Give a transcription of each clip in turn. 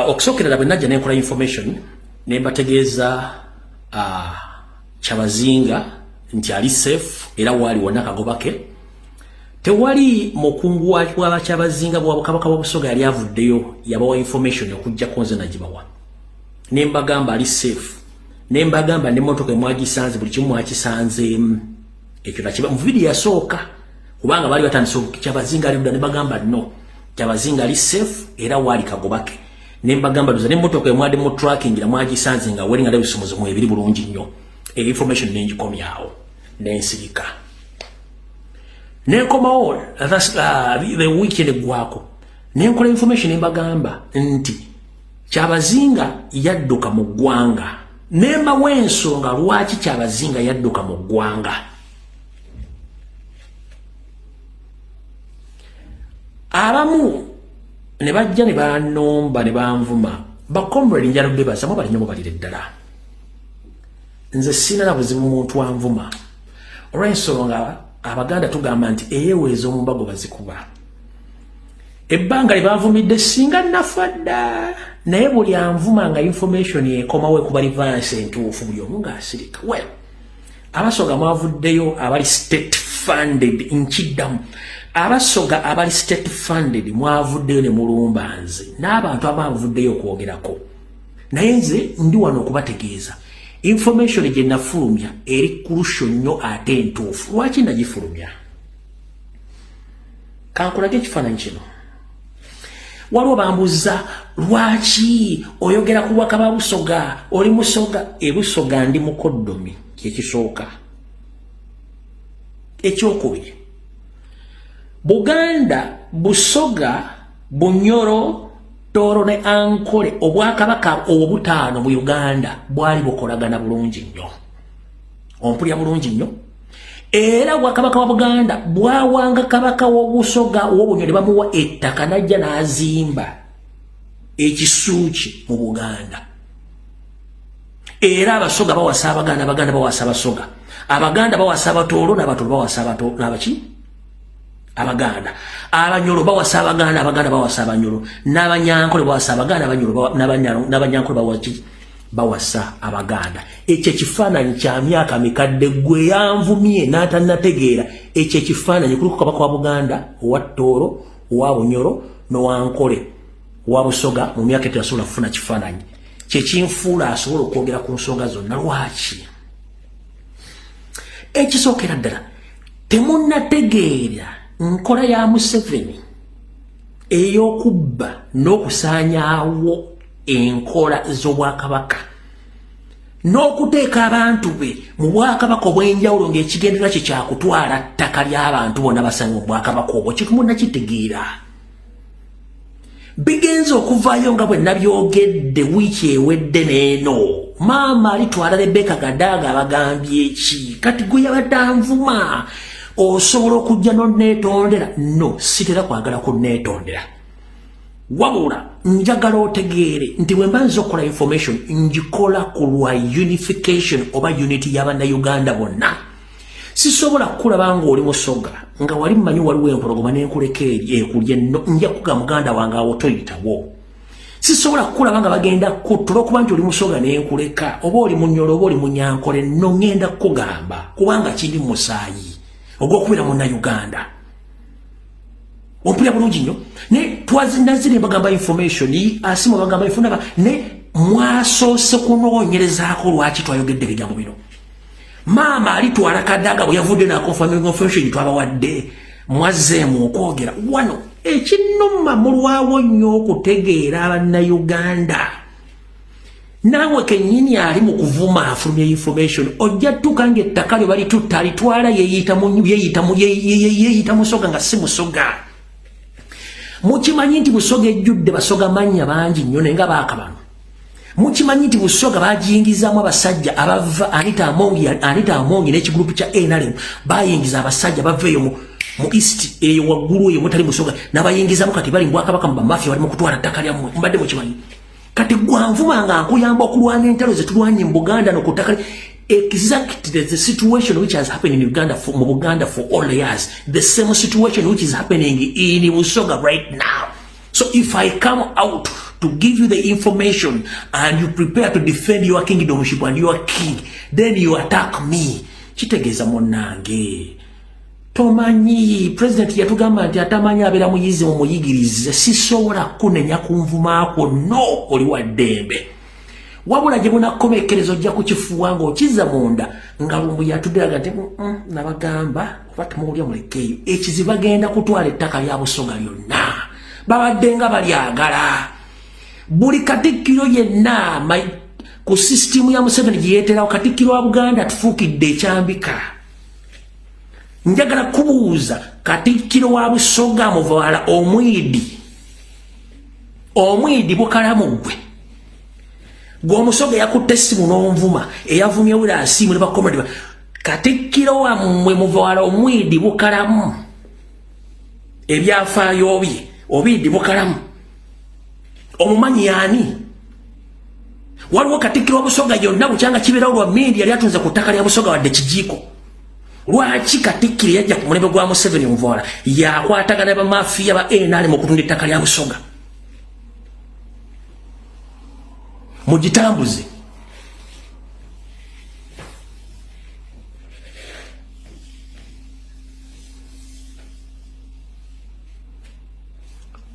Okusookera bwe najja nenkola information ne mbategeeza Kyabazinga nti ali safe era waali wonna kagoba ke. Tewali mukungu wa Kyabazinga bwa Kabaka wa Busoga yali avuddeyo yabawa information okuggyako nze nagibawa. Ne mbagamba ali safe, ne mbagamba n'emmotoka emwagisanze, buli kimu mwakisanzeemu. Ekyo nakiba mu vidiyo yasooka, kubanga baali batandise Kyabazinga ali ludda, ne bagamba no, Kyabazinga ali safe era waali kagoba ke. Ne mbagamba luza n'emmotoka emwadde mu tracking mwagisanze nga weri nga n'ebisumuzo mu ebiri bulungi nnyo. Information nengikomyawo nensirika, nenkomawo the weekend eggwako nenkola information embagamba nti Kyabazinga yadduka mu ggwanga, nembawa ensonga lwaki Kyabazinga yadduka mu ggwanga. Abamu ne bajja ne banomba ne banvuma. Bakomrade njala bebaza mubalire nnyo, mubalire ddala. Nze sina na buzibu muntu anvuma, olw'ensonga Abaganda tugamba nti eyeweeza omumbago bazikuba. Ebbanga lye banvumidde singa nafa dda, naye buli anvuma nga information ekomawo ekuba reverse entuufu, buli omu ng'asirika. Well, Abasoga mwavuddeyo abali state funded, nkiddamu, Abasoga abali state funded mwavuddeyo ne mulumba nze n'abantu abavuddeyo okwogerako, naye nze ndi wano okubategeeza information gye nafulumya eri crucial nnyo ate entuufu. Lwaki nagifulumya? Kankulage ekifaananyi kino. Waliwo bambuuza lwaki oyogera ku bwakaba Busoga, oli Musoga? Ebusoga ndi mukoddomi, kyekisooka. Ekyokubiri, Buganda, Busoga, Bunyoro, Tooro ne Ankole, obwakabaka obutaano mu Uganda bwali bukolagana bulungi nnyo. Ompulira bulungi nnyo. Era obwakabaka bwa Buganda bwawanga kabaka w'Obusoga ow'Obunyoro ne bamuwa ettaka n'ajja n'azimba ekisuuki mu Buganda. Era Abasoga bawasa Abaganda, Abaganda bawasa Abasoga, Abaganda bawasa Abatooro, n'Abatooro bawasa n'abaki? Abaganda. Abanyoro bawasa Abaganda, Abaganda bawasa Abanyoro, n'Abanyankole bawasa Abaganda, Abanyoro n'Abanyankole bawasa Abaganda. Ekyo ekifaananyi kya myaka mikadde gwe yanvumye n'atannategeera. Ekyo ekifaananyi kuliko kabaka wa Buganda, owa Tooro, owa Bunyoro n'owa Nkole, owa Busoga mu myaka etasobola kufuna kifaananyi. Kyekinfuula asobola okwogera ku nsonga zonna. Lwaki? Ekisookera ddala, temunnategeera nkola ya Museveni ey'okubba n'okusaanyaawo enkola z'obwakabaka n'okuteeka abantu be mu bwakabaka obw'enjawulo ng'ekigendererwa kye kyakutwala ttaka ly'abantu bonna basanga mu bwakabaka obwo. Kitemunnakitegeera. Bigenze okuvaayo nga bwe nabyogedde wiiki ewedde n'eno. Maama alitwala Rebecca Kadaga abagambye ki? Kati gwe yabadde anvuma osobola okujja n'onneetondera? No, sitera kwagala kunneetondera. Wabula njagala otegeere nti bwe mba nze okukola information ngikola ku lwa unification oba unity y'Abannayuganda bonna. Sisobola kukulaba ng'oli Musoga nga wali mmanyi waliwo empologoma n'enkuleka eri ekulya enno, nja kuga muganda wange awo toyitawo. Sisobola kukulaba nga bagenda kutta olw'okuba nti oli Musoga n'enkuleka, oba oli Munyoro oba oli Munyankole, nno ŋŋenda kukugamba kubanga kiri mu musaayi ogw'okubeera Munnayuganda. Ompulira bulungi nnyo. Naye twazindazire bagamba information asimu bagamba ifuna ne mwasoose kunoonyerezaako lwaki twayogedde ebigambo bino. Maama alitwala Kadaga bwe yavudde n'akonfirming information twabawadde, mwazzeemu okwogera wano. Ekinnuma mulwawo nnyo okutegeera Abannayuganda. Naawe kennyini ali mu kuvuma afulumya information, ojja ttuuka ng'ettaka lyo balitutta alitwala yeeyita Musoga nga si Musoga. Mukimanyi nti Busoga ejjudde Basoga mannya bangi nnyo naye nga baakabano. Mukimanyi nti Busoga bagiyingizaamu abasajja abava Anita Amongi n'ekigurupu kya NRM bayingiza abasajja bava eyo mu East eyo waggulu eyo mutali Musoga n'abayingizamu, kati bali mu bwakabaka mu bamafia bali mu kutwala ttaka lyammwe. Mbadde mukimanyi. Kati gwanvuma nga nkuyamba okulwana entalo ze tulwanye mu Buganda no ku ttaka. Exactly the situation which has happened in Uganda for mu Buganda for all years, the same situation which is happening in Busoga right now. So if I come out to give you the information and you prepare to defend your kingdomship and your king, then you attack me. Kitegeeza munnange. Tomanyi, president yatugamba nti atamanyi abeera muyizi mumuyigirize. Sisobola kunenya kunvumaako, no, oli wa ddembe. Wabula gye bunakkomekereza ojja kukifuwa ng'okizza munda nga lumbu yatudde nti nabagamba oba temuwulira mulekeeyo. Ekizibu bagenda kutwala ettaka lya Busoga lyonna. Babadde nga balyagala. Buli katikkiro yenna ku sisitimu ya Museveni gye yeeterawo, katikkiro wa Buganda atufuukidde ekyambika. Njagala kubuuza katikkiro wa Busoga Muvawala omwidi. Omwidi bukalamu ggwe. Gwe omusoga yakutte essimu n'onvuma, eyavumye wira asiimu ne bakomedi. Katikkiro wammwe Muvawala omwidi bukalamu. Ebyafaayo bye obidi bukalamu. Omumanyi yani? Waliwo katikkiro wa Busoga yonna bukyanga kibeerawo lwa Mindi yali atunze ku ttaka lya Busoga wadde kijiiko. Lwaki katikkiro yajja ku mulembe gwa Museveni Muvawala yakwatagana bamafiya ba NRM okutunda ettaka lya Busoga? Mugitambuze.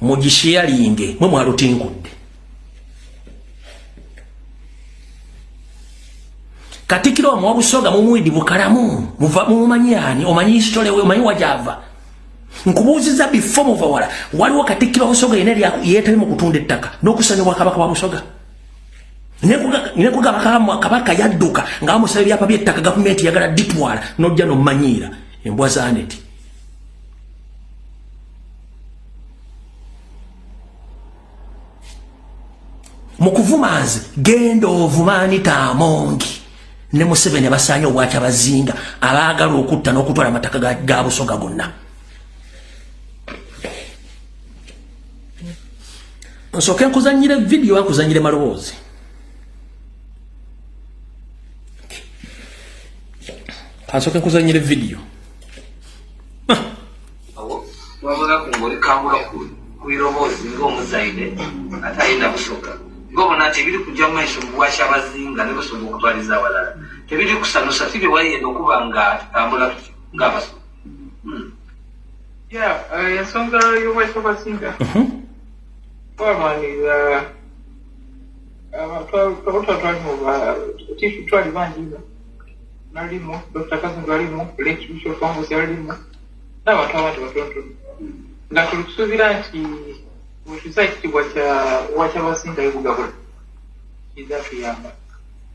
Mugisharinge mwe mwalutinkudde. Katikkiro wa Busoga mumwidi bukalamu mumumanyi ani? Omanyi history we, omanyi wajava. Nkubuuziza before Muvawala waliwo katikkiro wa Busoga yenna yeetabye mu kutunda ettaka n'okusanyibwa kabaka wa Busoga. Nekugamba kabaka yadduka nga bamusaba ebyapa by'ettaka gavumenti yagala ditwala n'ojja n'omumanyiira embwa za Aneti. Mu kuvuma nze genda ovuma Anita Amongi ne Museveni abasaanye obwakyabazinga abaagala okutta n'okutwala amataka ga Busoga gonna. Nsooke nkuzannyire vidiyo, nkuzannyire maloboozi. Kansooke nkuzannyire vidiyo. Wabula kungoli ku iroboozi ng'omuzaire ate ayina Busoga. Ng'obona nti ebiri kujja mu maiso mu bwakyabazinga ne Busoga okutwaliza awalala tebiri kusanusa, si bye wayenda okuba nga tutambula ng'abasoga. Yeah, ensonga y'obwakyabazinga twamaliriza twali bangi nalimu Dr. Kazungu alimu, late Bishop Wangusi alimu n'abantu abandi batonotono nga tuli kusuubira nti bwe ekitiibwa kya bwakyabazinga ebugabula kiza tuyamba,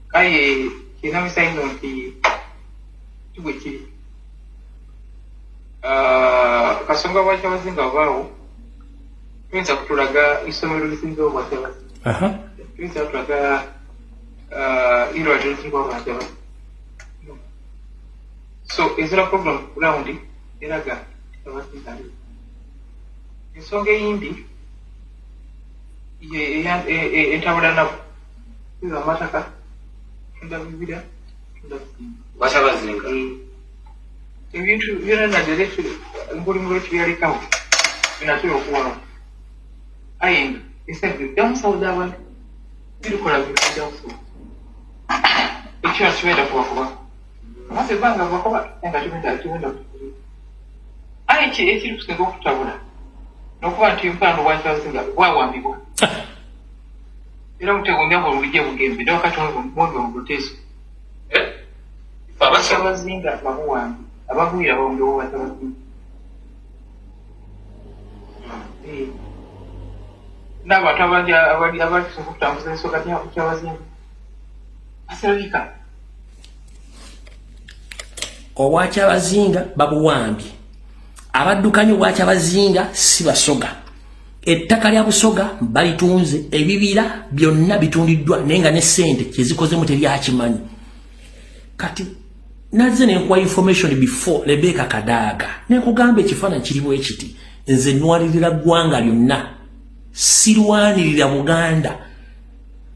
kaye kinamisa ino nti kibwe kiri kasonga bwakyabazinga bubaawo tuyinza kutulaga isomero lisinga obwakyabazinga, tuyinza kutulaga irwaliro lisinga obwakyabazinga. So ezira program ground eraga abasinga aliwo. Ensonga eyindi entabula nabo tuza amataka, tunda bibira, tunda bisimba bwakyabazinga ebintu byonna naddala nguli ekibyalekawo binatera okuwaawo, aye nga esente byamusawo z'abantu birikola bintu byamusawo ekyo kibenda kubakuba maze ebbanga bakuba nga kibenda kutukulira. Aye ekiri kusinga okutabula n'okuba nti empano bwakyabazinga bwawambibwa era mutegombya bwe bugembe ne wakati mwebwe mu luteeso abakyabazinga babuwambi abagwira bawambibwa bwakyabazinga n'abantu abangi abali okutambuza ensonga kyabazinga asirabika. Obwakyabazinga babuwambye, abaddukanya obwakyabazinga si Basoga. Ettaka lya Busoga balitunze, ebibira byonna bitundiddwa naye nga ne ssente kyezikozemu teryakimanyi. Kati nazze ne nkuwa information before Rebecca Kadaga ne nkugamba ekifaananyi kiri bwe kiti, nze nnwanirira ggwanga lyonna, sirwanirira Buganda,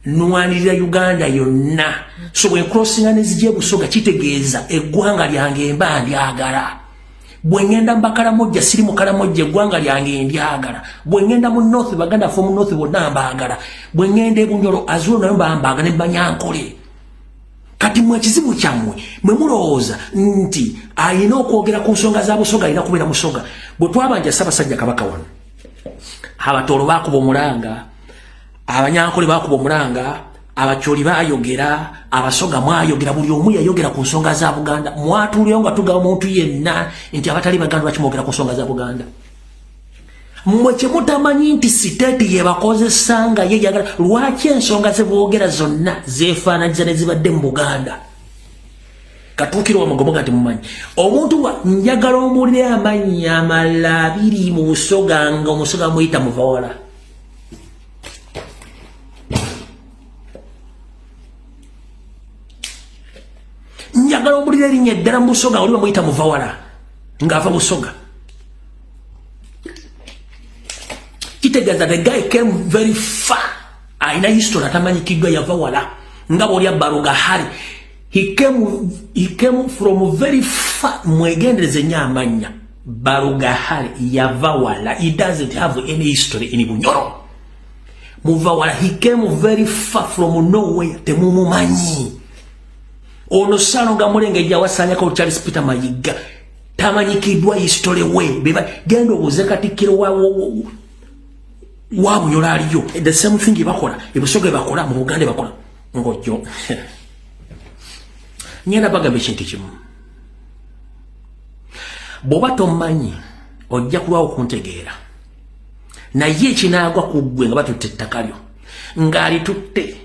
nnwanirira Uganda yonna. So bwe ncrossinga ne zijja e Busoga kitegeeza eggwanga lyange mba ndyagala. Bwe ŋŋenda mu Bakalamojja siri Mukalamojja, eggwanga lyange ndyagala. Bwe ŋŋenda mu North, baganda ffe mu North bonna mbaagala. Bwe ŋŋenda e Bunyoro azulo nayo mbambaagala ne Banyankole. Kati mwe ekizibu kyammwe mwe mulowooza nti alina okwogera ku nsonga za Busoga alina kubeera Musoga. Bwe twabanja Ssaabasajja Kabaka wano, Abatooro baakuba omulanga, Abanyankole baakuba omulanga, Abacholi baayogera, Abasoga mwayogera, buli omu yayogera ku nsonga za Buganda. Mwatuulirawo nga tugaba omuntu yenna nti abatali Baganda bakimwogera ku nsonga za Buganda. Mmwe kye mutamanyi nti siteeti yebakozesa nga ye yagala. Lwaki ensonga ze boogera zonna zeefaananyiza ne zibadde mu Buganda? Katuukiro wamugomoga nti mumanyi omuntu wa njagala omuwulire amannya amalala abiri mu Busoga nga Omusoga muyita Muvawala. Njagala omuwulire erinnya eddala mu Busoga oli bamuyita Muvawala ng'ava Busoga. Kitegeeza the guy came very far, alina history atamanyikiddwa, yava wala nga bw'olya Barugahari. He came from very far. Mwegendereze nnyo amannya Barugahari, yava wala. He doesn't have any history in Bunyoro. Muvawala, he came very far from nowhere, temumumanyi. Ono Ssalonga Mulengejja wasanyako Charles Peter Mayiga tamanyikiddwa history we. Genda obuuze Katikkiro wa Bunyoro aliyo. The same thing bakola ebusoga, bakola mu Buganda, bakola ngojjo. Ngenda bagamba ekintu kimu, bw'oba tomanyi ojja kulwawo kuntegeera, naye ekinaagwa ku ggwe nga batutte ettaka lyo ng'alitutte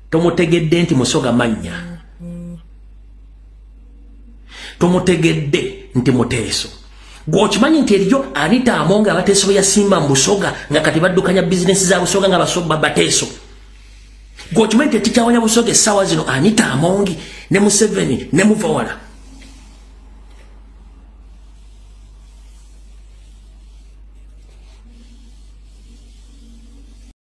tomutegedde nti Musoga mannya, tomutegedde nti Muteeso. Gw'okimanyi nti eriyo Anita Amonga Abateeso be yasimba mu Busoga nga kati baddukanya bizinesi za Busoga nga basoba Bateeso. Gw'okimanyi nti ekikyawanya Busoga essaawa zino Anita Amongi ne Museveni ne Muvawala.